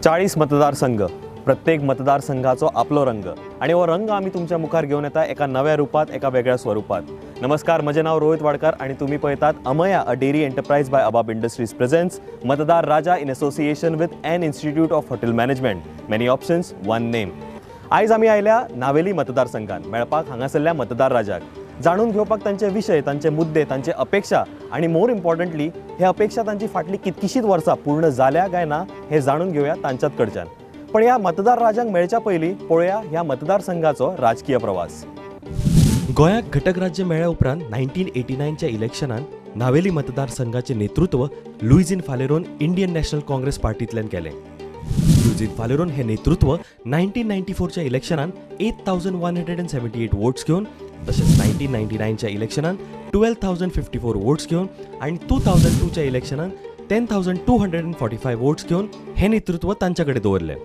40 मतदारसंघ, प्रत्येक मतदारसंघाचो आपलो रंग आणि हो रंग आमी तुमच्या मुखार घेवन येता एका नव्या रुपात, एका वेगळ्या स्वरूपात। नमस्कार, म्हजें नांव रोहित वाडकर आणि तुम्ही पळयतात Amaya, a dairy enterprise by Abab industries presents Matdar Raja in association with an institute of hotel management. Many options, one name. आयज आमी आयल्या नावेली मतदारसंघात मेळपाक हांगासरल्या मतदार राजाक, जाणून घेवपाक तांचे विशय, तांचे मुद्दे, तांचे अपेक्षा आणि मोर इम्पॉर्टंटली हे अपेक्षा तांची फाटली कितकीशीच वर्सां पूर्ण जाल्या काय ना हे जाणून घेवया तांच्याच कडच्यान। पण ह्या मतदार राजांक मेळच्या पयलीं पळोवया ह्या मतदारसंघाचो राजकीय प्रवास। गोंयाक घटक राज्य मेळ्ळ्या उपरांत 1989च्या इलेक्शनान नावेली मतदारसंघाचें नेतृत्व लुईझिन फालेरोन इंडियन नॅशनल काँग्रेस पार्टींतल्यान केलें। लुईझिन फालेरोन हे नेतृत्व 1994च्या इलेक्शनान 8178 वोट्स घेवन, तशेंच 1999च्या इलेक्शनान 12,054 वोट्स घेवन आनी 2002च्या इलेक्शनान 10,245 वोट्स घेवन हे नेतृत्व तांच्या कडेन दवरलें।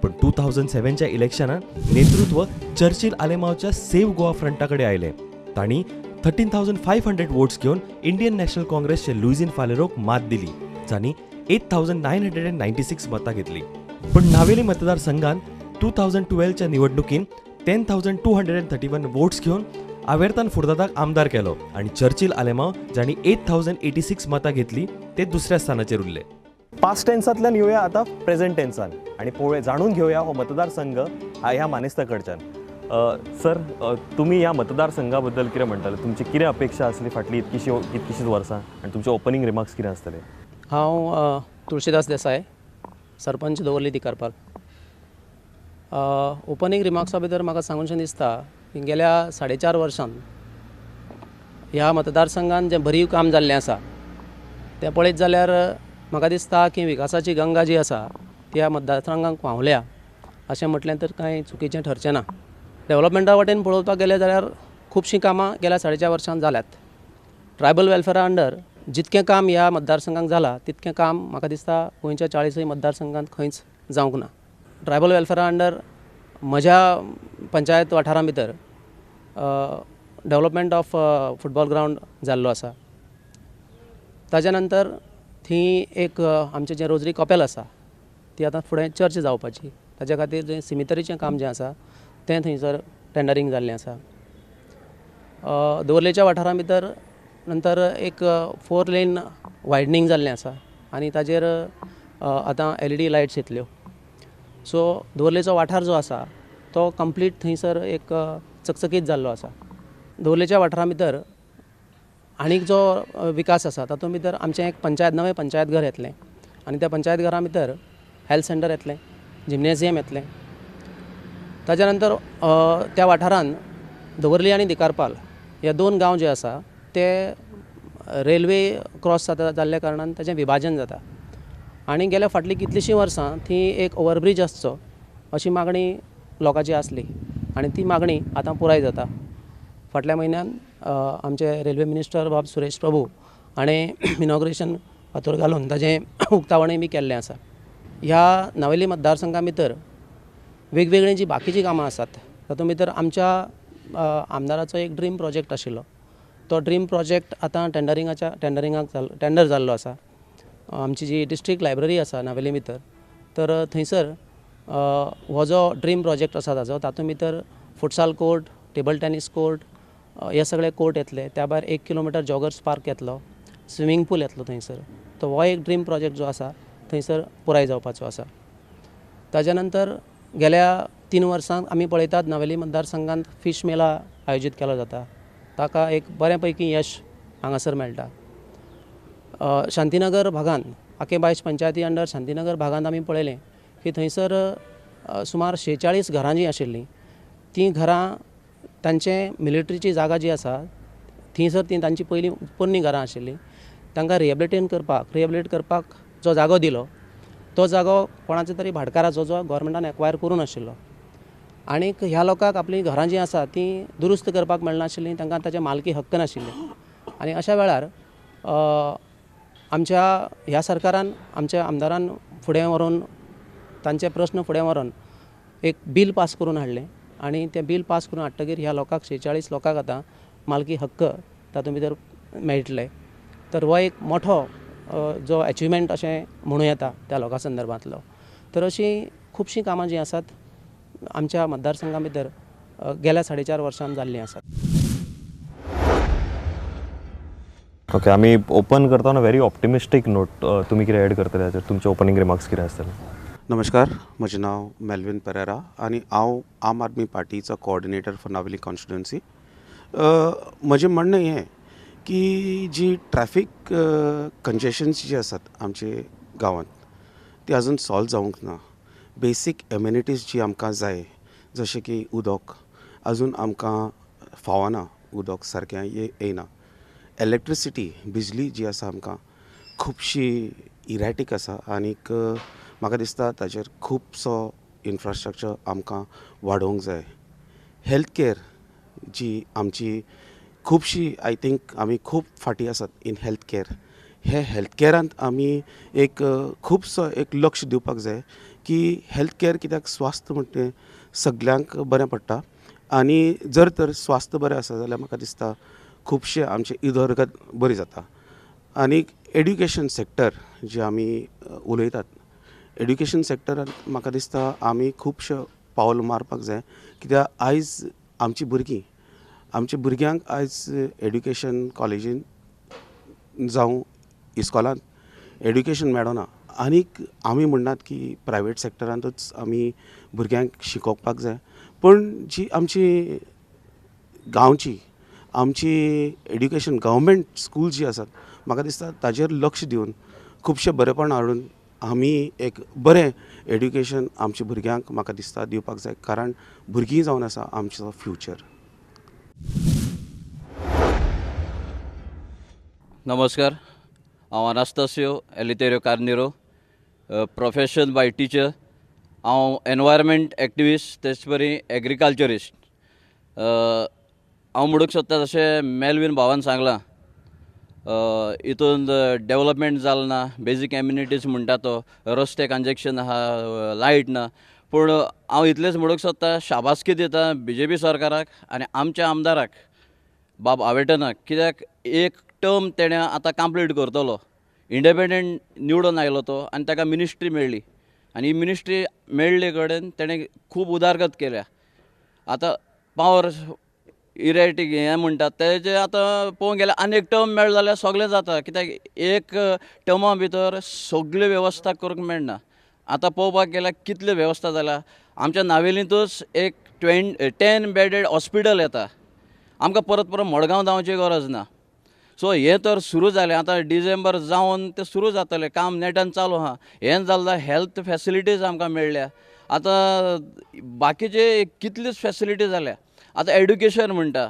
पण 2007च्या इलेक्शनान नेतृत्व चर्चिल आलेमावच्या सेव्ह गोवा फ्रंटा कडेन आयलें। तांणी 13,500 वोट्स घेवन इंडियन नॅशनल काँग्रेसचे लुईझिन फालेरोक मात दिली, जांणी 8,996 मतां घेतली। पण नावेली मतदारसंघान 2012च्या निवडणुकीन 10,231 वोट्स घेवन आवेर्तान फुर्तादाक आमदार केलो आनी चर्चिल आलेमाव जांणी 8,086 मतां घेतली ते दुसऱ्या स्थानाचेर उरले। पास्ट टेन्सांतल्यान येवया आतां प्रेझेंट टेन्सान आनी पळोवया, जाणून घेवया हो मतदारसंघ ह्या मानेस्ता कडच्यान। सर, तुमी ह्या मतदारसंघा बद्दल कितें म्हणटाले? तुमची कितें अपेक्षा आसली फाटली इतकीशीच वर्सां आनी तुमचे ओपनिंग रिमार्क्स कितें आसतले? हांव तुळशीदास देसाय, सरपंच दवर्ली दिकारपाल। ओपनिंग रिमार्क्सा भितर म्हाका सांगूनशें दिसता की गेल्या 4.5 वर्सांत ह्या मतदारसंघान जें भरीव काम जाल्लें आसा तें पळयत जाल्यार म्हाका दिसता की विकासाची गंगा जी आसा ती ह्या मतदारसंघाक व्हांवल्या अशें म्हटलें तर कांय चुकीचें ठरचें ना। डेवलपमेंटा वटेन पळोवपाक गेलें जाल्यार खुबशीं कामां गेल्या 4.5 वर्सांत जाल्यात। ट्रायबल वेलफेरा अंडर जितकें काम ह्या मतदारसंघाक जालां तितकें काम म्हाका दिसता गोंयच्या 40 मतदारसंघांत खंयच जावंक ना। ट्रायबल वेलफेरा अंडर म्हज्या पंचायत वाठारां भितर डेवलपमेंट ऑफ फुटबॉल ग्रावंड जाल्लो आसा। ताज्या नंतर थंय एक आमचें जें रोजरी कपेल आसा ती आतां फुडें चर्च जावपाची, ताज्या खातीर जें सिमितरीचें काम जें आसा तें थंयसर टेंडरींग जाल्लें आसा। दवर्लेच्या वाठारां भितर नंतर एक 4 लेन वायडनींग जाल्लें आसा आनी ताजेर आतां LED lights येतल्यो। सो दवर्लेचो वाठार जो आसा तो कंप्लीट थंयसर एक चकचकीत जाल्लो आसा। दवर्लेच्या वाठारा भितर आनीक जो विकास आसा तातूंत भितर आमचें एक पंचायत, नवें पंचायत घर येतलें आनी त्या पंचायत घरा भितर हेल्थ सेंटर येतलें, जिम्नेजियम येतलें। ताज्या नंतर त्या वाठारान दवर्ली आनी दिकारपाल ह्या 2 गांव जे आसा ते रेल्वे क्रॉस जाता जाल्ल्या कारणान ताचें विभाजन जाता आनी गेल्या फाटलीं कितलींशीं वर्सां थंय एक ओवरब्रीज आसचो अशी मागणी लोकांची आसली आनी ती मागणी आतां पुराय जाता। फाटल्या म्हयन्यान आमचे रेल्वे मिनिस्टर बाब सुरेश प्रभू हाणें इनॉग्रेशन फातोर घालून ताजें उक्तावणूय बी केल्लें आसा। ह्या नावेली मतदारसंघा भितर वेगवेगळीं जीं बाकीचीं कामां आसात तातूंत भितर आमच्या आमदाराचो एक ड्रीम प्रोजेक्ट आशिल्लो, तो ड्रीम प्रोजेक्ट आतां टेंडर जाल्लो आसा। आमची जी डिस्ट्रिक्ट लायब्ररी आसा नावेली भितर, तर थंयसर हो जो ड्रीम प्रोजेक्ट आसा ताजो, तातूंत भितर futsal court, table tennis court हे सगळे कोर्ट येतले, त्या भायर 1 किलोमिटर जॉगर्स पार्क येतलो, स्विमींग पूल येतलो थंयसर। तो हो एक ड्रीम प्रोजेक्ट जो आसा थंयसर पुराय जावपाचो आसा। ताज्या नंतर गेल्या 3 वर्सांत आमी पळयतात नावेली मतदारसंघांत फिश मेला आयोजीत केलो जाता, ताका एक बरें पैकी यश हांगासर मेळटा। शांतीनगर भागान, आके बायश पंचायती अंडर शांतीनगर भागांत आमी पळयलें की थंयसर सुमार 46 घरां जीं आशिल्लीं तीं घरां तांचे मिलिटरीची जागा जी आसा थंयसर ती तांची पयलीं पोन्नी घरां आशिल्लीं, तांकां रिहेबिलिटेट करपाक जो जागो दिलो तो जागो कोणाचो तरी भाटकाराचो जो गव्हर्मेंटान एक्वायर करूं नाशिल्लो आनीक ह्या लोकांक आपलीं घरां जीं आसा तीं दुरुस्त करपाक मेळनाशिल्लीं, तांकां ताचे मालकी हक्क नाशिल्ले आनी अशा वेळार आमच्या ह्या सरकारान, आमच्या आमदारान फुडें व्हरून तांचे प्रस्न फुडें व्हरून एक बील पास करून हाडलें आनी तें बील पास करून हाडटकीर ह्या लोकांक 46 लोकांक आतां मालकी हक्क तातूंत भितर मेळटले। तर हो एक मोठो जो एचिवमेंट अशें म्हणूं येता त्या लोकां संदर्भांतलो। तर अशीं खुबशीं कामां जीं आसात आमच्या मतदारसंघा भितर गेल्या 4.5 वर्सांत जाल्लीं आसात. ओके, आमी ओपन करता on a very optimistic note. तुमी कितें एड करतले हाचेर, तुमचे ओपनींग रिमार्क्स कितें आसतले? नमस्कार, म्हजें नांव मेल्विन पेरेरा आनी हांव आम आदमी पार्टीचो कोऑर्डिनेटर फॉर नावेली कॉन्स्टिट्युएन्सी. म्हजें म्हणणें हें की जी ट्रॅफीक कंजेशन्स जी आसात आमचे गांवांत ती आजून सॉल्व जावंक ना. बेसीक एम्युनिटीज जी आमकां जाय जशें की उदक आजून आमकां फावना, उदक सारकें येयना. इलेक्ट्रिसिटी बिजली जी आसा आमकां खुबशी इरॅटीक आसा आनीक म्हाका दिसता ताचेर खुबसो इन्फ्रास्ट्रक्चर आमकां वाडोवंक जाय. हेल्थ केअर जी आमची खुबशी I think आमी खूब फाटीं आसात इन हेल्थ केअर. हे हेल्थ केअरांत आमी एक खुबसो एक लक्ष दिवपाक जाय की हेल्थ केअर कित्याक स्वास्थ्य म्हणटा तें सगल्यांक बरें पडटा आनी जर तर स्वास्थ्य बरें आसा जाल्यार म्हाका दिसता खुबशे आमचे उदरगत बरी जाता. आनी एड्युकेशन सेक्टर जे आमी उलयतात, एड्युकेशन सेक्टरांत म्हाका दिसता आमी खुबशे पावल मारपाक जाय कित्याक आयज आमची भुरगीं, आमच्या भुरग्यांक आयज एड्युकेशन कॉलेजीन जावं इस्कॉलांत एड्युकेशन मेळना आनीक आमी म्हणनात की प्रायवेट सेक्टरांतूच आमी भुरग्यांक शिकोवपाक जाय, पूण जी आमची गांवची आमची एड्युकेशन गव्हर्मेंट स्कूल जी आसात म्हाका दिसता ताजेर लक्ष दिवन खुबशें बरेपण हाडून आमी एक बरें एड्युकेशन आमच्या भुरग्यांक म्हाका दिसता दिवपाक जाय, कारण भुरगीं जावन आसा आमचो फ्युचर. नमस्कार, हांव Anastacio Eleuterio Carneiro, profession by teacher. हांव एनवायरमेंट एक्टिविस्ट तेच परी एग्रीकल्चरिस्ट. हांव म्हणूंक सोदता जशें मेल्विन भावान सांगलां, हितून डेवलपमेंट जालें ना, बेजीक एम्युनिटीज म्हणटा तो रस्ते कंजेक्शन आहा, लायट ना. पूण हांव इतलेंच म्हणूंक सोदता, शाबासकी दिता बी जे पी सरकाराक आनी आमच्या आमदाराक बाब आवेटनाक, कित्याक एक टर्म तेणें आतां कंप्लीट करतलो. इंडिपेंडंट निवडून आयलो तो आनी ताका मिनिस्ट्री मेळ्ळी आनी ही मिनिस्ट्री मेळ्ळे कडेन तेणें खूब उदारगत केल्या. आतां पावर इरेटीक हें म्हणटात तेजें आतां पळोवंक गेल्यार आनी एक टर्म मेळ्ळो जाल्यार सगळें जाता, कित्याक एक टर्मा भितर सगळ्यो वेवस्था करूंक मेळना. आतां पळोवपाक गेल्यार कितल्यो वेवस्था जाल्या आमच्या नावेलींतूच एक 10 बेडेड हॉस्पिटल येता, आमकां परत परत मडगांव धांवची गरज ना. सो हें तर सुरू जालें, आतां डिसेंबर जावन तें सुरू जातलें, काम नेटान चालू आहा. हें जालें जाल्यार हेल्थ फेसिलिटीज आमकां मेळ्ळ्या, आतां बाकीचे कितल्योच फेसिलिटी जाल्या. आतां एड्युकेशन म्हणटा,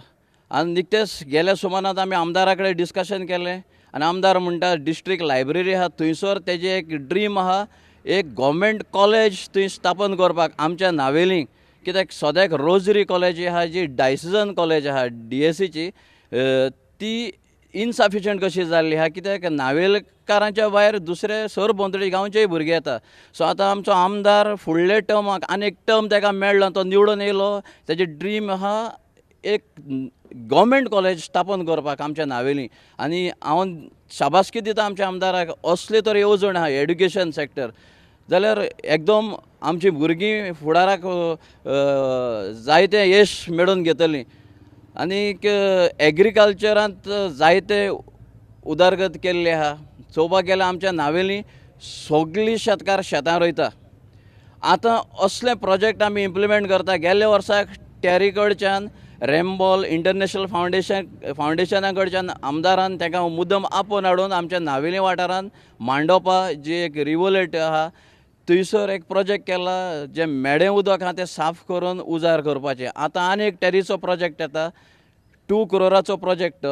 आनी निकतेंच गेल्या सुमानांत आमी आमदारा कडेन डिस्कशन केलें आनी आमदार म्हणटा डिस्ट्रिक्ट लायब्ररी आहा थंयसर तेजें एक ड्रीम आहा एक गव्हर्मेंट कॉलेज थंय स्थापन करपाक आमच्या नावेलींक, कित्याक सद्याक रोजरी कॉलेज आहा जी डायसिजन कॉलेज आहा डी एस सीची ती इनसफिशंट कशी जाल्ली आहा, कित्याक नावेलकारांच्या भायर दुसरे सरभोंवतणी गांवचेय भुरगे येता. सो आतां आमचो आमदार फुडले टर्माक आनी एक टर्म ताका मेळ्ळो, तो निवडून येयलो, तेजे ड्रीम आहा एक गव्हर्मेंट कॉलेज स्थापन करपाक आमच्या नावेली. आनी हांव शाबासकी दिता आमच्या आमदाराक, असले तर येवजण आहा एड्युकेशन सेक्टर जाल्यार एकदम आमची भुरगीं फुडाराक जायतें यश मेळोवन घेतलीं. आनीक एग्रीकल्चरांत जायते उदरगत केल्ली आहा. चोवपाक गेल्यार आमच्या नावेली सगळीं शेतकार शेतां रोयता. आतां असले प्रोजेक्ट आमी इम्प्लिमेंट करता. गेल्ल्या वर्साक टॅरी कडच्यान रेमबॉल इंटरनॅशनल फावंडेशना कडच्यान आमदारान तांकां मुद्दम आपोवन हाडून आमच्या नावेली वाठारांत मांडोपा जी एक रिवोलेट आहा थंयसर एक प्रोजेक्ट केला, जें मेडें उदक आहा तें साफ करून उजार करपाचें. आतां आनी एक टॅरीचो प्रोजेक्ट येता, 2 क्रोराचो प्रोजेक्ट.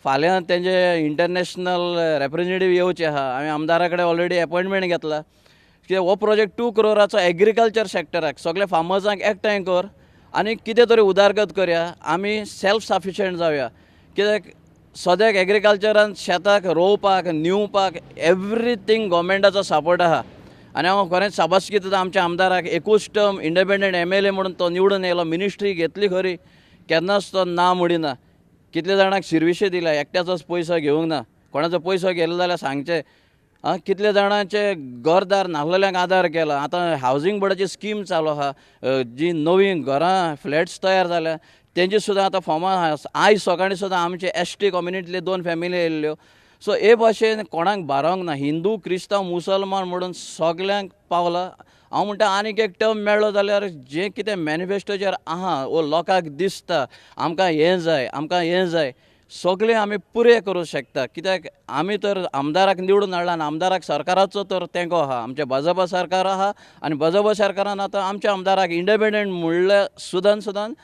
फाल्यां तेंजे इंटरनॅशनल रेप्रेजेंटेटीव येवचे आहा, हांवें आमदारा कडेन ऑलरेडी एपॉयंटमेंट घेतला. कित्याक हो प्रोजेक्ट 2 क्रोराचो एग्रीकल्चर सेक्टराक सगळे फार्मर्सांक एकठांय कर आनी कितें तरी उदरगत करया, आमी सेल्फ सफिशंट जावया. कित्याक सद्याक एग्रीकल्चरान शेताक रोवपाक निवपाक एवरीथींग गव्हर्मेंटाचो सपोर्ट आहा. आनी हांव खरेंच शाबासकी दिता आमच्या आमदाराक, एकूच टर्म इंडिपेंडंट MLA म्हणून तो निवडून येयलो, मिनिस्ट्री घेतली खरी, केन्नाच तो ना म्हणिना. कितले जाणांक शिरविशे दिल्या, एकट्याचोच पयसो घेवंक ना, कोणाचो पयसो घेतलो जाल्यार सांगचें. आं, कितले जाणांचे घरदार नासलेल्यांक आदार केला. आतां हावजींग बोर्डाची स्कीम चालू आहा, जी नवीं घरां फ्लॅट्स तयार जाल्या तेंची सुद्दां आतां फॉर्मां आहा. आयज सकाळीं सुद्दां आमचे एस टी कम्युनिटींतले 2 फॅमिली येयल्ल्यो. सो हे भाशेन कोणाक बारोंक ना, हिंदू क्रिस्तांव मुसलमान म्हणून सगल्यांक पावला. हांव म्हणटा आनीक एक टर्म मेळ्ळो जाल्यार जें कितें मॅनिफेस्टोचेर आहा वो लोकांक दिसता आमकां हें जाय आमकां हें जाय, सगळें आमी पुरें करूंक शकता. कित्याक आमी तर आमदाराक निवडून हाडला आनी आमदाराक सरकाराचो तर तेंको आहा, आमचें भाजपा सरकार आहा आनी भाजपा सरकारान आतां आमच्या आमदाराक इंडिपेंडंट म्हणल्यार सुदान सुदान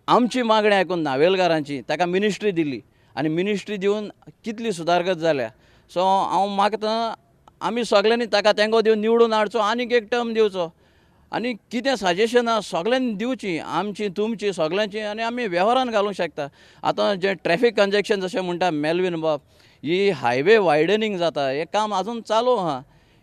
आमची मागणी आयकून नावेलकारांची ताका मिनिस्ट्री दिली आनी मिनिस्ट्री दिवन कितली सुदारगत जाल्या. सो हांव मागता आमी सगल्यांनी ताका तेंको दिवन निवडून हाडचो, आनीक एक टर्म दिवचो आनी कितें सजेशनां सगल्यांनी दिवची, आमची तुमची सगल्यांची, आनी आमी वेव्हारान घालूंक शकता. आतां जें ट्रॅफीक कंजेक्शन जशें म्हणटा मेलवीन बाब, ही हायवे वायडनींग जाता, हें काम आजून चालू आहा.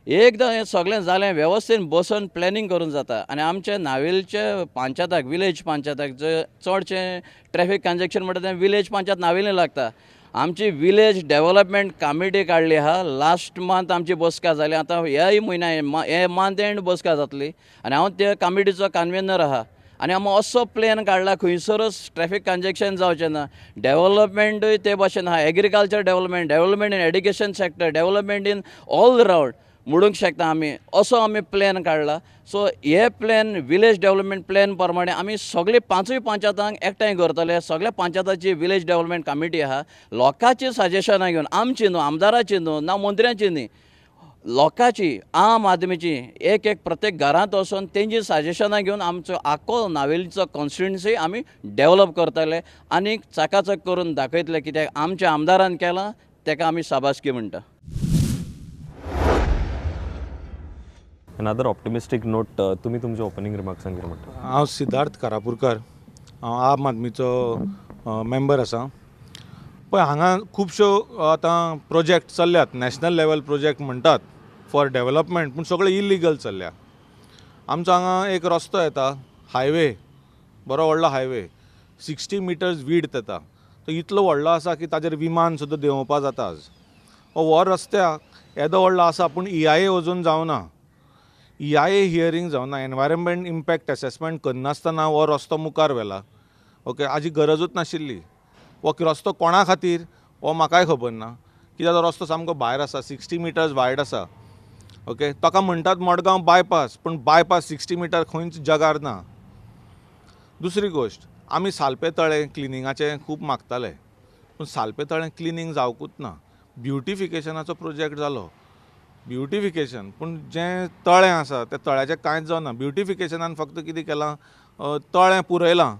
एकदां हें सगळें जालें वेवस्थीन बसून प्लॅनिंग करून जाता. आनी आमचे नावेलचे पंचायताक, विलेज पंचायताक जे चडशें ट्रॅफीक कंजेक्शन म्हणटा तें विलेज पंचायत नावेली लागता. आमची विलेज डेवलपमेंट कमिटी काडली आहा, लास्ट मंथ आमची बसका जाली, आतां ह्याय म्हयन्या हे मंथ एंड बसका जातली आनी हांव त्या कमिटीचो कन्वेनर आहा. आनी आमी असो प्लॅन काडला खंयसरच ट्रॅफीक कंजेक्शन जावचें ना, डेवलपमेंटूय ते भाशेन आहा, agriculture development, development in education sector, development in all round म्हणूंक शकता आमी, असो आमी प्लॅन काडला. सो हे प्लॅन विलेज डेवलपमेंट प्लॅन प्रमाणे आमी सगळे 5 पंचायतांक एकठांय करतले. सगळ्या पंचायताची विलेज डेवलपमेंट कमिटी आहा, लोकांची सजेशनां घेवन, आमची न्हू, आमदाराची न्हू, ना मंत्र्यांची न्ही, लोकांची आम आदमीची एक एक प्रत्येक घरांत वचून तेंची सजेशनां घेवन आमचो आख्खो नावेलीचो कॉन्स्टिट्युएन्सी आमी डेवलप करतले आनी चाकाचक करून दाखयतले. कित्याक आमच्या आमदारान केलां तेका आमी शाबासकी म्हणटा. अनदर ऑप्टिमिस्टीक नोट, तुमी तुमच्या ओपनिंग रिमार्क्सान कितें म्हणटा? हांव सिद्धार्थ कारापूरकर, हांव आम आदमीचो मेंबर आसा. पळय हांगा खुबश्यो आतां प्रोजेक्ट चल्ल्यात, नॅशनल लेवल प्रोजेक्ट म्हणटात फॉर डेवलपमेंट, पूण सगळे इलिगल चल्ल्या. आमचो हांगा एक रस्तो येता, हायवे, बरो व्हडलो हायवे, 60 मिटर्स वीड्थ येता, तो इतलो व्हडलो आसा की ताजेर विमान सुद्दां देंवोवपा जाता. आज हो रस्त्याक येदो व्हडलो आसा, पूण EIA अजून जावना, EIA hearing जावना, एनवायरमेंट इम्पॅक्ट एसेसमेंट करनासतना हो रस्तो मुखार व्हेला. ओके, हाजी गरजूच नाशिल्ली. हो रस्तो कोणा खातीर हो म्हाकाय खबर ना, कित्याक तो रस्तो सामको भायर आसा, 60 मिटर्स वायड आसा. ओके, ताका म्हणटात मडगांव बायपास, पूण बायपास 60 मिटर खंयच जगार ना. दुसरी गोश्ट, आमी सालपे तळें क्लिनिंगाचें खूब मागताले, पूण सालपे तळें क्लिनींग जावकूच ना. ब्युटिफिकेशनाचो प्रोजेक्ट जालो, ब्युटिफिकेशन, पूण जें तळें आसा तें तळ्याचें कांयच जावना. ब्युटिफिकेशनान फक्त कितें केलां, तळें पुरयलां,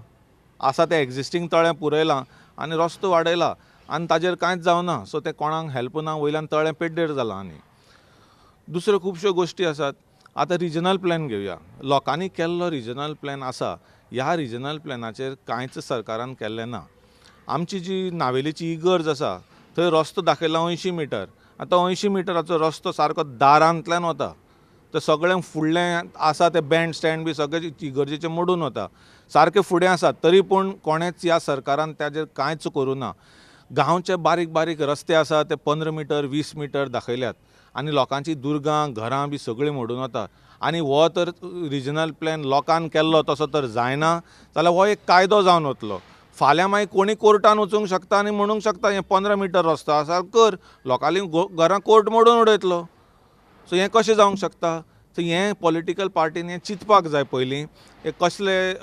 आसा तें एग्जिस्टींग तळें पुरयलां आनी रस्तो वाडयला आनी ताजेर कांयच जावना. सो तें कोणाक हेल्प ना, वयल्यान तळें पेड्डेर जालां. आनी दुसऱ्यो खुबश्यो गोश्टी आसात. आतां रिजनल प्लॅन घेवया, लोकांनी केल्लो रिजनल प्लॅन आसा, ह्या रिजनल प्लॅनाचेर कांयच सरकारान केल्लें ना. आमची जी नावेलीची इगर्ज आसा थंय रस्तो दाखयला 80 मिटर, आतां 80 मिटराचो रस्तो सारको दारांतल्यान वता, तर सगळें फुडलें आसा तें बँड स्टँड बी सगळें इगर्जेचें मोडून वता, सारकें फुडें आसा, तरी पूण कोणेंच ह्या सरकारान ताजेर कांयच करूं ना. गांवचे बारीक बारीक रस्ते आसा ते 15 मिटर 20 मिटर दाखयल्यात आनी लोकांची दुर्गां घरां बी सगळीं मोडून वता. आनी हो तर रिजनल प्लॅन लोकान केल्लो तसो तर जायना जाल्यार हो एक कायदो जावन वतलो. फाल्यां मागीर कोणी कोर्टान वचूंक शकता आनी म्हणूंक शकता हें 15 मिटर रस्तो आसा कर, लोकांली घरां कोर्ट मोडून उडयतलो. सो हें कशें जावंक शकता? सो हें पॉलिटिकल पार्टीन हें चिंतपाक जाय पयलीं, हे कसले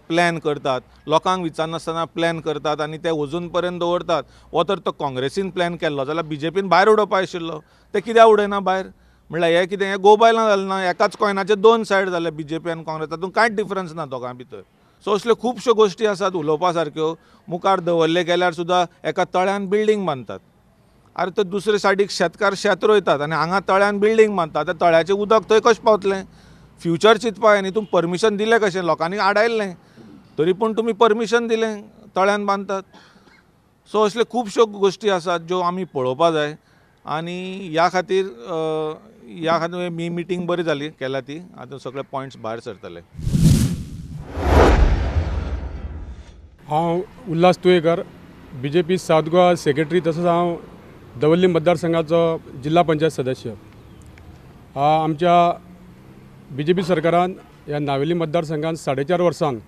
प्लॅन करतात, लोकांक विचारनासतना प्लॅन करतात आनी ते अजून पर्यंत दवरतात. हो तर तो काँग्रेसीन प्लॅन केल्लो जाल्यार बीजेपीन भायर उडोवपा आशिल्लो, ते कित्याक उडयना भायर? म्हणल्यार हें कितें, हें गोबायलां जालें ना, एकाच कॉयनाचे 2 सायड जाले, बीजेपी आनी काँग्रेस, तातूंत कांयच डिफरन्स ना दोगां भितर. सो असल्यो खुबश्यो गोश्टी आसात उलोवपा सारक्यो. मुखार दवरले गेल्यार सुद्दां एका तळ्यान बिल्डींग बांदतात, आरे ते दुसरे सायडीक शेतकार शेत रोयतात आनी हांगा तळ्यान बिल्डींग बांदतात, त्या तळ्याचें उदक थंय कशें पावतलें? फ्युचर चिंतपा जाय न्ही. तुमी परमिशन दिलें कशें? लोकांनी आडायल्लें तरी पूण तुमी परमिशन दिलें, तळ्यान बांदतात. सो असल्यो खुबश्यो गोश्टी आसात ज्यो आमी पळोवपा जाय आनी ह्या खातीर ही मिटींग बरी जाली केल्या ती, आतां सगळे पॉयंट्स भायर सरतले. हांव Ulhas Tuyenkar, BJP south Goa secretary, तसोच हांव दवर्ली मतदारसंघाचो जिल्हा पंचायत सदस्य. आमच्या बीजेपी सरकारान ह्या नावेली मतदारसंघान 4.5 वर्सान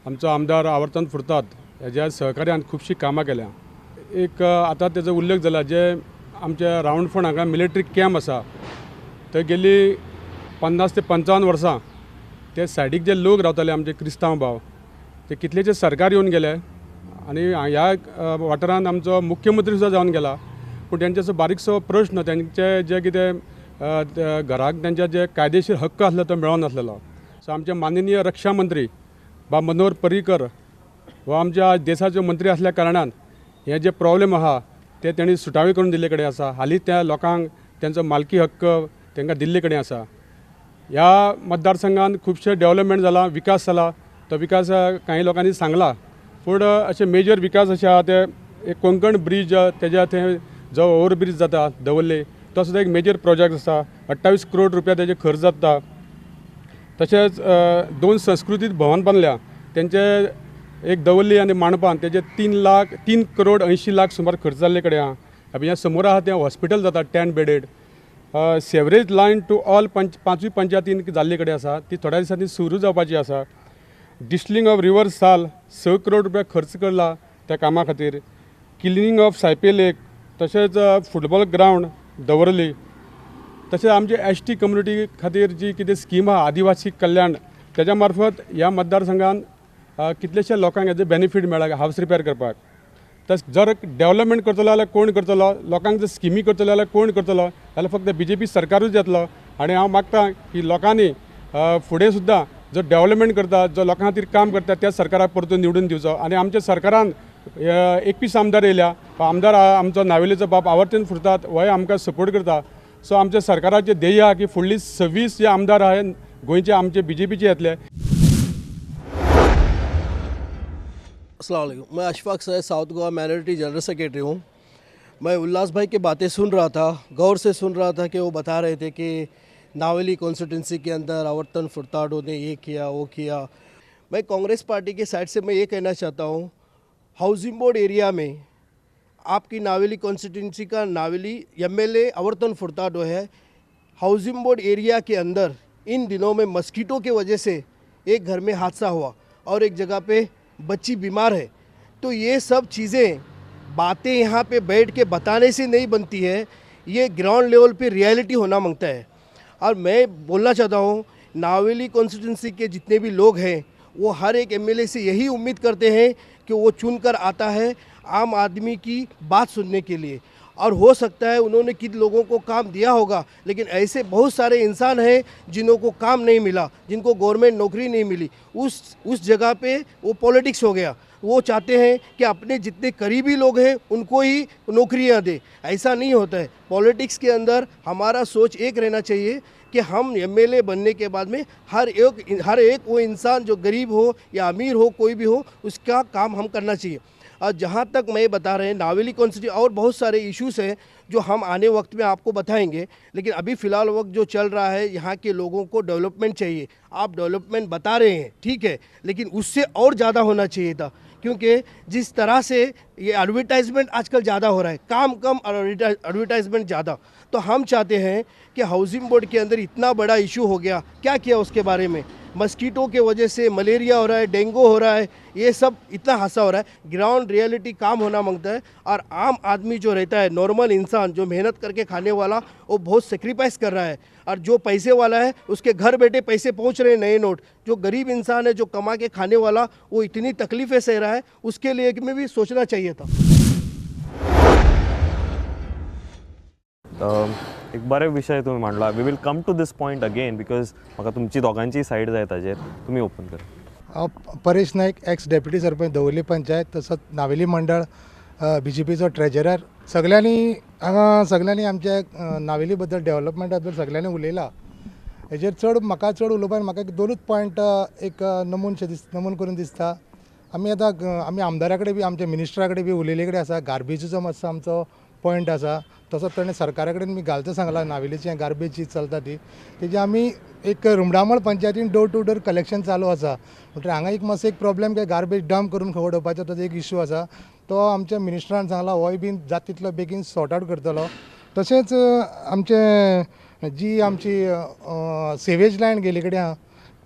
आमचो आमदार आवर्तन फुरतात हेज्या सहकार्यान खुबशीं कामां केल्या. एक आतां तेजो उल्लेख जाला जे आमच्या रावंडफोंड हांगा मिलिटरी कॅम्प आसा थंय गेली 50 ते 55 वर्सां ते सायडीक जे लोक रावताले आमचे क्रिस्तांव भाव ते कितलेचे सरकार येवन गेले आनी ह्या वाठारांत आमचो मुख्यमंत्री सुद्दां जावन गेला, पूण तेंचे असो बारीकसो प्रश्न तेंचे जे कितें घराक तेंच्या जे कायदेशीर हक्क आसलो तो मेळोनासलेलो. सो आमचे माननीय रक्षा मंत्री बा मनोहर पर्रीकर हो आमच्या देशाचो मंत्री आसल्या कारणान हे जे प्रॉब्लेम आहा ते तेणी सुटावे करून दिल्ले कडेन आसा. हालींच त्या लोकांक तेंचो मालकी हक्क तांकां दिल्ले कडेन आसा. ह्या मतदारसंघान खुबशे डेवलपमेंट जाला, विकास जाला, तो विकास कांय लोकांनी सांगला, पूण अशे मेजर विकास अशे आहा ते एक कोंकण ब्रीज तेज्या थंय जो ओवर ब्रीज जाता दवर्ले तो सुद्दां एक मेजर प्रोजेक्ट आसा. 28 करोड रुपया तेजे खर्च जाता. तशेंच 2 संस्कृतीक भवन बांदल्या तेंचे एक दवर्ली आनी मांडपान तेजे 3 करोड 80 लाख सुमार खर्च जाल्ले कडेन आहा. ह्या समोर आहा तें हॉस्पिटल जाता 10 bedded, sewerage line to all 5वी पंचायतीन जाल्ले कडेन आसा, ती थोड्या दिसांनी सुरू जावपाची आसा. डिस्टिलिंग ऑफ रिवर साल 6 करोड रुपया खर्च करला त्या कामा खातीर. क्लिनिंग ऑफ सायपे लेक, तशेंच फुटबॉल ग्रावंड दवर्ली, तशेंच आमचे ST community खातीर जी कितें स्कीम आहा आदिवासी कल्याण तेज्या मार्फत ह्या मतदारसंघान कितलेशे लोकांक हेजे बेनिफीट मेळ्ळा हावस रिपेर करपाक. तशें जर डेवलपमेंट करतलो जाल्यार कोण करतलो, लोकांक जर स्किमी करतलो जाल्यार कोण करतलो, जाल्यार फक्त बीजेपी सरकारूच येतलो. आनी हांव मागता की लोकांनी फुडें सुद्दां जो डेवलपमेंट करता, जो लोकां खातीर काम करता त्या सरकाराक परतून निवडून दिवचो. आनी आमच्या सरकारान 21 आमदार येयल्या, आमदार आमचो नावेलीचो बाब आवर्तन फुरतात होय आमकां सपोर्ट करता. सो आमच्या सरकाराचें ध्येय आहा की फुडली 26 जे आमदार आहा गोंयचे आमचे बीजेपीचे येतले. अस्सलाम वालेकुम, मैं Ashfaq Syed south Goa minority general secretary हूँ. मैं उल्लास भाई की बातें सुन रहा था, गौर से सुन रहा था कि वो बता रहे थे कि नावेली कॉन्स्टिट्यूंसी के अंदर आवर्तन फुरताडो ने ये किया वो किया. मैं कांग्रेस पार्टी के साइड से मैं ये कहना चाहता हूँ, हाउसिंग बोर्ड एरिया में आपकी नावेली कॉन्स्टिट्यूंसी का नावेली MLA आवर्तन फुरताडो है. हाउसिंग बोर्ड एरिया के अंदर इन दिनों में मस्कीटो के वजह से एक घर में हादसा हुआ और एक जगह पे बच्ची बीमार है. तो ये सब चीज़ें बातें यहाँ पे बैठ के बताने से नहीं बनती है, ये ग्राउंड लेवल पे रियलिटी होना मांगता है. और मैं बोलना चाहता हूँ नावेली कॉन्स्टिट्यूंसी के जितने भी लोग हैं वो हर एक MLA से यही उम्मीद करते हैं कि वो चुन कर आता है आम आदमी की बात सुनने के लिए. और हो सकता है उन्होंने किन लोगों को काम दिया होगा, लेकिन ऐसे बहुत सारे इंसान हैं जिन्हों को काम नहीं मिला, जिनको गवर्नमेंट नौकरी नहीं मिली. उस जगह पे वो पॉलिटिक्स हो गया. वो चाहते हैं कि अपने जितने करीबी लोग हैं उनको ही नौकरियां दें. ऐसा नहीं होता है. पॉलिटिक्स के अंदर हमारा सोच एक रहना चाहिए कि हम MLA बनने के बाद में हर एक वो इंसान जो गरीब हो या अमीर हो कोई भी हो उसका काम हम करना चाहिए. और जहाँ तक मैं बता रहे हैं नावेली कॉन्स्टिट्यूंसी और बहुत सारे इश्यूज़ हैं जो हम आने वक्त में आपको बताएंगे, लेकिन अभी फ़िलहाल वक्त जो चल रहा है यहाँ के लोगों को डेवलपमेंट चाहिए. आप डेवलपमेंट बता रहे हैं ठीक है, लेकिन उससे और ज़्यादा होना चाहिए था, क्योंकि जिस तरह से ये एडवर्टाइजमेंट आजकल ज़्यादा हो रहा है, काम कम और एडवर्टाइजमेंट ज़्यादा. तो हम चाहते हैं कि हाउसिंग बोर्ड के अंदर इतना बड़ा इशू हो गया, क्या किया उसके बारे में. मस्कीटो के वजह से मलेरिया हो रहा है, डेंगू हो रहा है, ये सब इतना हादसा हो रहा है. ग्राउंड रियलिटी काम होना मांगता है. और आम आदमी जो रहता है, नॉर्मल इंसान जो मेहनत करके खाने वाला, वो बहुत सेक्रीफाइस कर रहा है. और जो पैसे वाला है उसके घर बैठे पैसे पहुंच रहे हैं नए नोट. जो गरीब इंसान है, जो कमा के खाने वाला, वो इतनी तकलीफ़ें सह रहा है, उसके लिए में भी सोचना चाहिए था. एक बरे विषय तुम्ही मांडला. We will come to this point again because म्हाका तुमची दोगांची सायड जाय ताजेर. तुमी ओपन करा. हांव परेश नायक, एक्स डेप्युटी सरपंच दवर्ली पंचायत, तसोच नावेली मंडळ बीजेपीचो ट्रेजरर. सगल्यांनी हांगा सगल्यांनी आमच्या नावेली बद्दल डेवलपमेंटा बद्दल सगल्यांनी उलयला. हेजेर चड म्हाका चड उलोवपाक म्हाका एक दोनूच पॉयंट एक नमून करून दिसता. आमी आतां आमी आमदारा कडेन बी आमच्या मिनिस्टरा कडेन बी उलयल्ले कडेन आसा. गार्बेजीचो मातसो आमचो पॉयंट आसा, तसोच ताणें सरकारा कडेन बी घालचो सांगलां. नावेलीचें गार्बेज जी चलता ती तेजी आमी एक रुमडामळ पंचायतीन डोर टू डोर कलेक्शन चालू आसा. म्हणटकीर हांगा एक मातसो एक प्रॉब्लेम की गार्बेज डंप करून खंय उडोवपाचो तो एक इशू आसा. तो आमच्या मिनिस्टरान सांगला होय बीन जाता तितलो बेगीन सॉर्ट आवट करतलो. तशेंच आमचें जी आमची सेवेज लायन गेल्ली कडेन आहा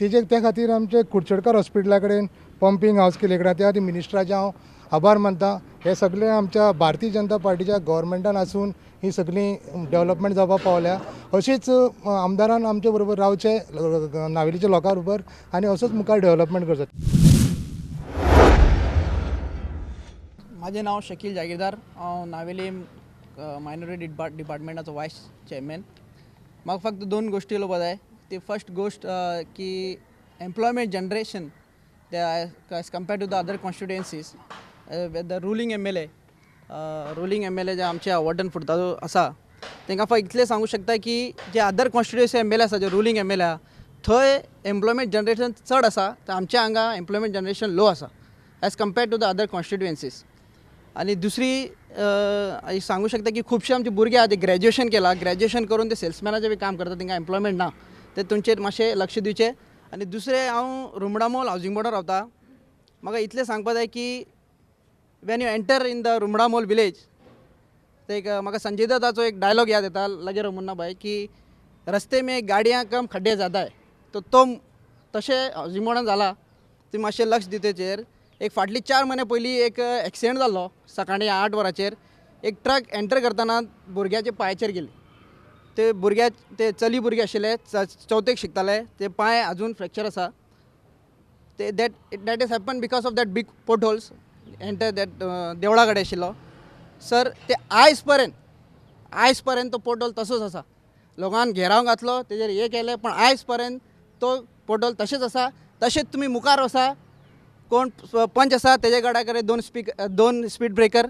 तेजे त्या खातीर आमचे कुडचडकार हॉस्पिटला कडेन पंपींग हावस केल्ले कडेन त्या खातीर मिनिस्टराचे हांव आभार मानता. हे सगळे आमच्या भारतीय जनता पार्टीच्या गव्हर्मेंटान आसून ही सगळीं डेवलपमेंट जावपाक पावल्या. अशीच आमदारान आमचे बरोबर रावचे, नावेलीच्या लोकां बरोबर, आनी असोच मुखार डेवलपमेंट करचो. म्हाजें नांव शकील जागीरदार, हांव नावेली मायनॉरिटी डिपार्टमेंटाचो वायस चेअरमॅन. म्हाका फक्त दोन गोश्टी उलोवपा जाय. ती फर्स्ट गोश्ट की employment generation as compared to the other constituencies the ruling MLA, ruling MLA जे आमचे आवर्डन फुडता आसा तांकां फक्त इतलें सांगूं शकता की जे other constituency M L A आसा, जे रुलींग एम एल ए आसा थंय एम्प्लॉयमेंट जनरेशन चड आसा, तर आमच्या हांगा एम्प्लॉयमेंट जनरेशन लो आसा as compared to the other constituencies. आनी दुसरी सांगू शकता की खुबशे आमचे भुरगे आहा ते ग्रॅज्युएशन केलां, ग्रॅज्युएशन करून ते सेल्समॅनाचें बी काम करता, तांकां एम्प्लॉयमेंट ना, ते तुमचेर मातशें लक्ष दिवचें. आनी दुसरें, हांव रुमडामोल हावजींग बोर्डार रावता. म्हाका इतलें सांगपा जाय की when you enter in the Rumdamol village, ते एक म्हाका संजय दत्ताचो एक डायलॉग याद येता, लगे रो मुन्ना भाई, की रस्ते में गाडयां कम खड्डे जाता है. तो तशें हावजींग बोर्डान जाला, तुमी मातशें लक्ष दिवचें तेचेर. एक फाटली 4 म्हयने पयलीं एक एक्सिडेंट जाल्लो सकाळीं 8 वरांचेर. एक ट्रक एंटर करतना भुरग्याच्या पांयाचेर गेली. ते भुरग्या ते चली भुरगे आशिल्ले, चवथेक शिकताले, ते पांय अजून फ्रॅक्चर आसा. ते that is happen because of that big potholes enter that देवळा कडेन आशिल्लो सर. ते आयज पर्यंत तो पोटहोल तसोच आसा. लोकांक घेराव घातलो, तेजेर हें केलें, पण आयज पर्यंत तो पोटहोल तशेंच आसा. तशेंच तुमी मुखार वसा, कोण पंच आसा तेजे गडा कडेन दोन स्पीड ब्रेकर,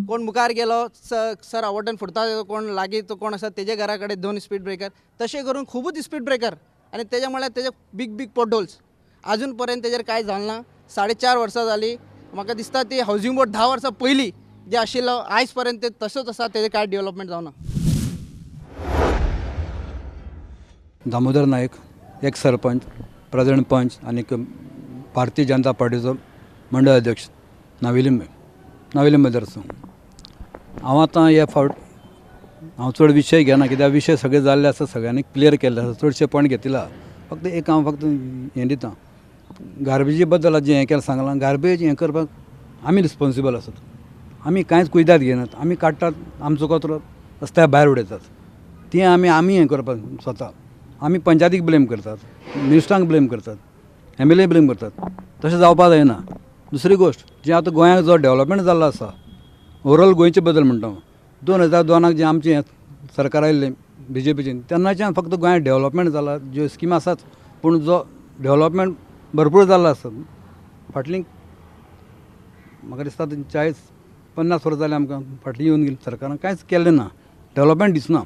कोण मुखार गेलो सर आवडन फुडता, कोण लागीं तो कोण आसा तेजे घरा कडेन 2 स्पीड ब्रेकर, तशें करून खुबूच स्पीड ब्रेकर. आनी तेजे म्हळ्यार तेजे बीग बीग पोटहोल्स आजून पर्यंत तेजेर कांय जालें ना. 4.5 वर्सां जालीं. म्हाका दिसता ती हावजींग बोर्ड 10 वर्सां पयलीं जे आशिल्लो आयज पर्यंत ते तसोच आसा, तेजेर कांय डेवलपमेंट जावना. दामोदर नायक, एक सरपंच, प्रेसिडेंट पंच आनी भारतीय जनता पार्टीचो मंडळ अध्यक्ष नावेली मतदारसंघ. हांव आतां हे फावट हांव चड विशय घेना, कित्याक विशय सगळे जाल्ले आसा, सगळ्यांनी क्लियर केल्ले आसा, चडशे पॉयंट घेतिला. फक्त एक हांव फक्त हें दिता, गार्बेजी बद्दल जें हें केलें सांगलां, गार्बेज हें करपाक आमी रिस्पोन्सिबल आसात. आमी कांयच कुयदाद घेनात, आमी काडटात आमचो कचरो रस्त्या भायर उडयतात, तें आमी हें करपाक स्वता. आमी पंचायतीक ब्लेम करतात, मिनिस्टरांक ब्लेम करतात, एम एल ए ब्लेम करतात, तशें जावपाक जायना. दुसरी गोश्ट, जें आतां गोंयांत जो डेवलपमेंट जाल्लो आसा, ओवरऑल गोंयचे बद्दल म्हणटा हांव, 2002 जें आमचें सरकार आयिल्लें बी जे पीचें, तेन्नाच्यान फक्त गोंयांत डेवलपमेंट जाला, ज्यो स्किमी आसात, पूण जो डेवलपमेंट भरपूर जाल्लो आसा. फाटलीं म्हाका दिसता 40-50 वर्सां जालीं आमकां फाटलीं येवन गेलीं, सरकारान कांयच केल्लें ना, डेवलपमेंट दिसना.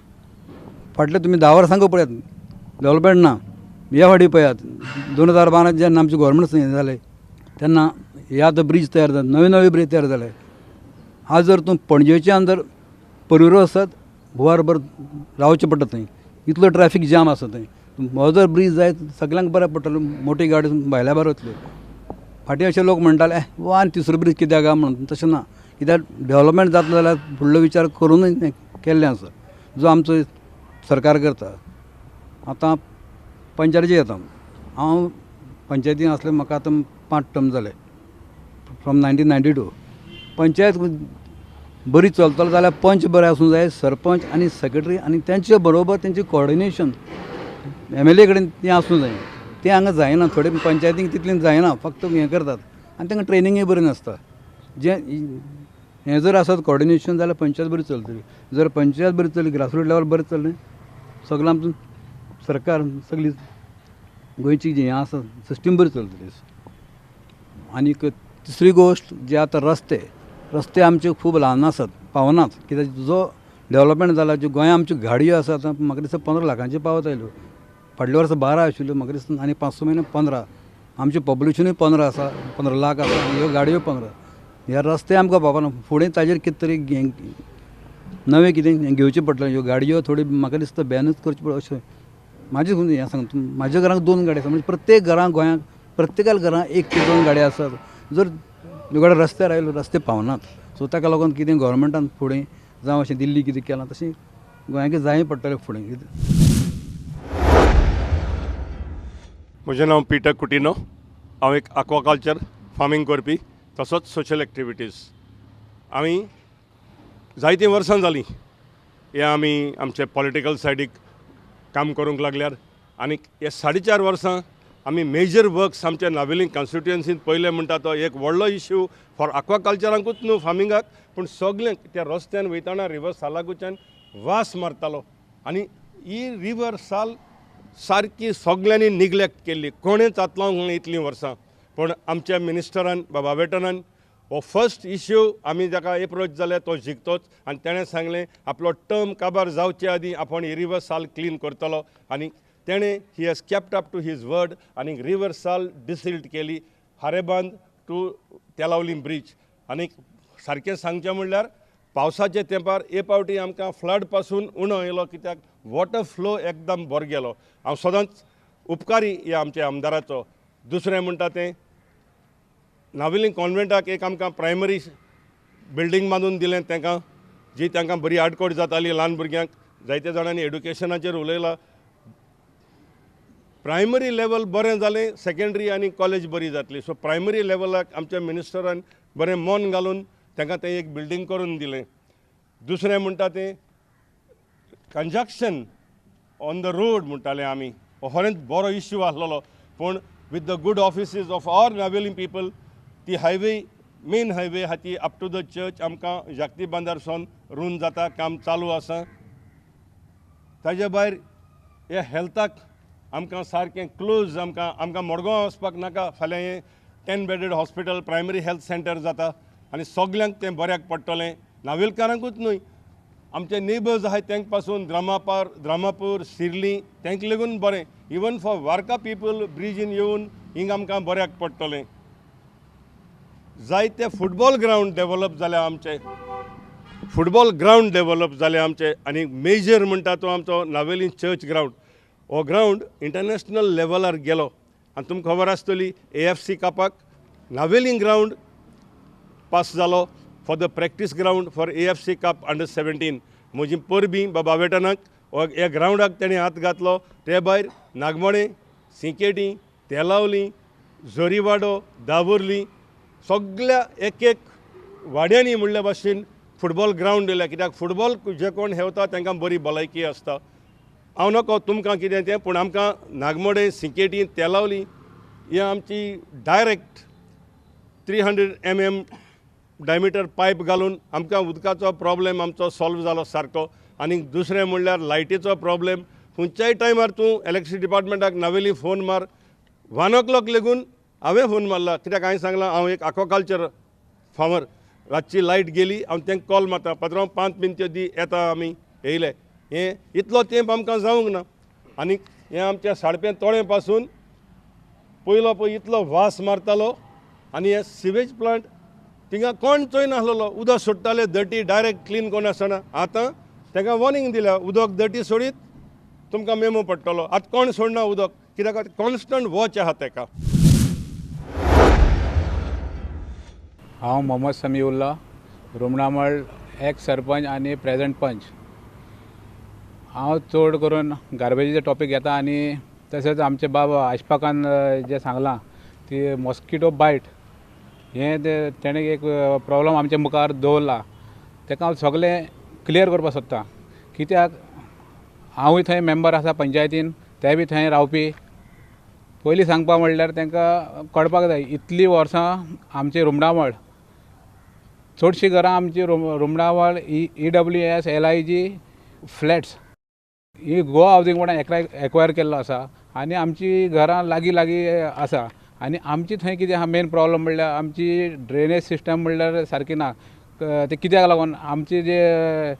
फाटलें तुमी 10 वर्सांक पळयात, डेवलपमेंट ना. ह्या फाटी पळयात 2012 जेन्ना आमचें गव्हर्मेंट हें जालें तेन्ना हे आतां ब्रीज तयार जाले, नवे नवे ब्रीज तयार जाले. आज जर तूं पणजेच्यान जर पर्वरी वचत वरभर रावचें पडटा थंय, इतलो ट्रॅफीक जाम आसा थंय. हो जर ब्रीज जायत सगल्यांक बरें पडटलें, मोटी गाडी भायल्या भायर वतल्यो. फाटीं अशे लोक म्हणटाले वा आनी तिसरो ब्रीज कित्याक काय म्हणून, तशें ना, कित्याक डेवलपमेंट जातलो जाल्यार फुडलो विचार करूनय केल्लें आसा, जो आमचो सरकार करता. आतां पंचायतीचेर येता, हांव पंचायतीन आसलें, म्हाका आतां 5 टर्म जाले, फ्रॉम 1992. पंचायत बरी चलतलो जाल्यार पंच बरें आसूंक जाय, सरपंच आनी सेक्रेटरी, आनी तेंचे बरोबर तेंचें कोऑर्डिनेशन एम एल ए कडेन तें आसूंक जाय. तें हांगा जायना, थोडे पंचायतींक तितलें जायना, फक्त हें करतात आनी तांकां ट्रेनिंगूय बरें नासता. जें हें जर आसत कोऑर्डिनेशन जाल्यार पंचायत बरी चलतली. जर पंचायत बरी चलली, ग्रासरूट लेवल बरें चल्लें, सगळें आमचो सरकार सगळी गोंयची जी हें आसा सिस्टम बरी चलतली. आनीक तिसरी गोश्ट, जे आतां रस्ते आमचे खूब ल्हान आसात, पावनात, कित्याक जो डेवलपमेंट जाला, ज्यो गोंया आमच्यो गाडयो आसा आतां म्हाका दिसता 15 लाखांच्यो पावत आयल्यो. फाटल्या वर्सा 12 आशिल्ल्यो, म्हाका दिसता आनी 5-6 म्हयने 15. आमचें पॉप्युलेशनूय 15 आसा, 15 लाख आसा, ह्यो गाडयो 15. ह्या रस्ते आमकां पावना, फुडें ताजेर कितें तरी नवें कितें घेवचें पडटलें. ह्यो गाडयो थोड्यो म्हाका दिसता बॅनूच करच्यो पडटल्यो अशें म्हाजें हें सांगता. म्हाज्या घरांत 2 गाडयो आसा, म्हणजे प्रत्येक घरांत गोंयांत प्रत्येकाल्या घरांत 1 ते 2 गाडयो आसात. जर ह्यो गाडयो रस्त्यार आयल्यो, रस्ते पावनात. सो ताका लागून कितें गव्हर्मेंटान फुडें जावं अशें दिल्ली कितें केलां तशें गोंयांक जाय पडटलें फुडें कितें. म्हजें नांव पीटर कुटिनो. हांव एक एक्वाकल्चर फार्मींग करपी, तसोच सोशल एक्टिविटीज. आमी जायतीं वर्सां जालीं हे आमी आमचे पॉलिटिकल सायडीक काम करूंक लागल्यार, आनी हे 4.5 वर्सां आमी मेजर वर्क्स आमच्या नावेली कॉन्स्टिट्युएन्सीन पयलें म्हणटा तो एक व्हडलो इश्यू फॉर एक्वाकल्चरांकूच न्हू फार्मिंगाक, पूण सगळें त्या रस्त्यान वयतना रिवर सालाकूच्यान वास मारतालो आनी ही रिवर साल सारकी सगळ्यांनी निग्लेक्ट केल्ली, कोणेंच हात लावंक ना इतलीं वर्सां. पूण आमच्या मिनिस्टरान बाबा वेटनान हो फर्स्ट इश्यू आमी जाका एप्रोच जाले तो जिखतोच, आनी तेणें सांगलें आपलो टर्म काबार जावचे आदीं आपूण ही रिवर साल क्लीन करतलो, आनी तेणें he has kept up to his word आनी रिवर साल डिसिल्ट केली हारेबांद टू तेलावली ब्रीज. आनी सारकें सांगचें म्हणल्यार पावसाच्या तेंपार हे पावटी आमकां फ्लड पासून उणो येयलो, कित्याक वॉटर फ्लो एकदम बरो गेलो. हांव सदांच उपकारी ह्या आमच्या आमदाराचो. दुसरें म्हणटा तें नावेली कॉन्वेंटाक एक आमकां प्रायमरी बिल्डींग बांदून दिलें तांकां, जी तांकां बरी आडकोट जाताली ल्हान भुरग्यांक. जायते जाणांनी एडुकेशनाचेर उलयलां. प्रायमरी लेवल बरें जालें, सेकेंडरी आनी कॉलेज बरी जातली. सो प्रायमरी लेवलाक आमच्या मिनिस्टरान बरें मन घालून तांकां तें एक बिल्डींग करून दिलें. दुसरें म्हणटा तें कंजक्शन ऑन the road म्हणटाले आमी, हो खरेंच बरो इश्यू आसलेलो, पूण with the good offices of our Navelim people ती हायवे मेन हायवे आहा ती अप टू the church आमकां जागती बांदार सावन रून जाता, काम चालू आसा. ताजे भायर हे हेल्थाक आमकां सारकें क्लोज, आमकां आमकां मडगांव वचपाक नाका. फाल्यां हें 10 bedded hospital primary health centre जाता आनी सगल्यांक तें बऱ्याक पडटलें, नावेलकारांकूच न्हय, आमचे नेबर्स आहाय तांकां पासून द्रामापूर सिर्ली तांकां लेगून बरें. इवन फॉर वार्का पिपल ब्रिजीन येवन हिंग आमकां बऱ्याक पडटलें. जायते फुटबॉल ग्रावंड डेवलप जाले आमचे, फुटबॉल ग्रावंड डेवलप जाले आमचे. आनी मेजर म्हणटा तो आमचो नावेली चर्च ग्रावंड, हो ग्रावंड इंटरनॅशनल लेवलार गेलो. आनी तुमकां खबर आसतली AFC कपाक नावेली ग्रावंड पास जालो for the practice ground for AFC cup under 17. म्हजी परबीं बाबा वेटनाक ह्या ग्रावंडाक तेणें हात घातलो. ते भायर नागमोणें, सिंकेटी, तेलावली, जोरीवाडो, दावोर्ली सगळ्या एक एक वाड्यांनी म्हणल्या भाशेन फुटबॉल ग्रावंड दिल्या, कित्याक फुटबॉल जे कोण हेवता तांकां बरी भलायकी आसता. हांव नको तुमकां कितें तें, पूण आमकां नागमोडें, सिंकेटी, तेलावली ही आमची डायरेक्ट 300 mm डायमिटर पायप घालून आमकां उदकाचो प्रॉब्लेम आमचो सॉल्व जालो सारको. आनी दुसरें म्हणल्यार लायटीचो प्रॉब्लेम, खंयच्याय टायमार तूं इलेक्ट्रिसिटी डिपार्टमेंटाक नावेली फोन मार, 1 o'clock लेगून हांवें फोन मारला, कित्याक हांवें सांगलां हांव एक एक्वाकल्चर फार्मर, रातची लायट गेली हांव तांकां कॉल मारता, पात्रांव 5 मिनटां दी येता आमी येयले. हें इतलो तेंप आमकां जावंक ना. आनी हें आमच्या साडपें तोळें पासून पयलो पळय इतलो वास मारतालो आनी हें सिवेज प्लांट थिंगा कोण चोयनासलेलो, उदक सोडटाले डर्टी डायरेक्ट क्लीन कोण आसतना. आतां तांकां वॉर्निंग दिल्या, उदक डर्टी सोडीत तुमकां मेमो पडटलो. आतां कोण सोडना उदक, कित्याक कॉन्स्टंट वॉच आहा ताका. हांव मोहम्मद समीउल्ला, रुमणामळ एक्स सरपंच आनी प्रेझेंट पंच. हांव चड करून गार्बेजीचे टॉपीक घेता आनी तशेंच आमचे बाबा आशपाकान जें सांगलां ती मॉस्किटो बायट हें तेणें एक प्रॉब्लम आमच्या मुखार दवरला, ताका हांव सगळें क्लियर करपाक सोदतां. कित्याक हांवूय थंय मेंबर आसा पंचायतीन, ते बी थंय रावपी. पयलीं सांगपा म्हणल्यार तांकां कळपाक जाय, इतलीं वर्सां आमची रुमडामळ चडशीं घरां आमची रुमडामळ EWS LIG flats ही गोवा हावजींग बोर्डान एक्वायर केल्लो आसा आनी आमची घरां लागीं लागीं आसा. आनी आमची थंय कितें आहा मेन प्रॉब्लम म्हणल्यार आमची ड्रेनेज सिस्टम म्हणल्यार सारकी ना. ते कित्याक लागून आमची जे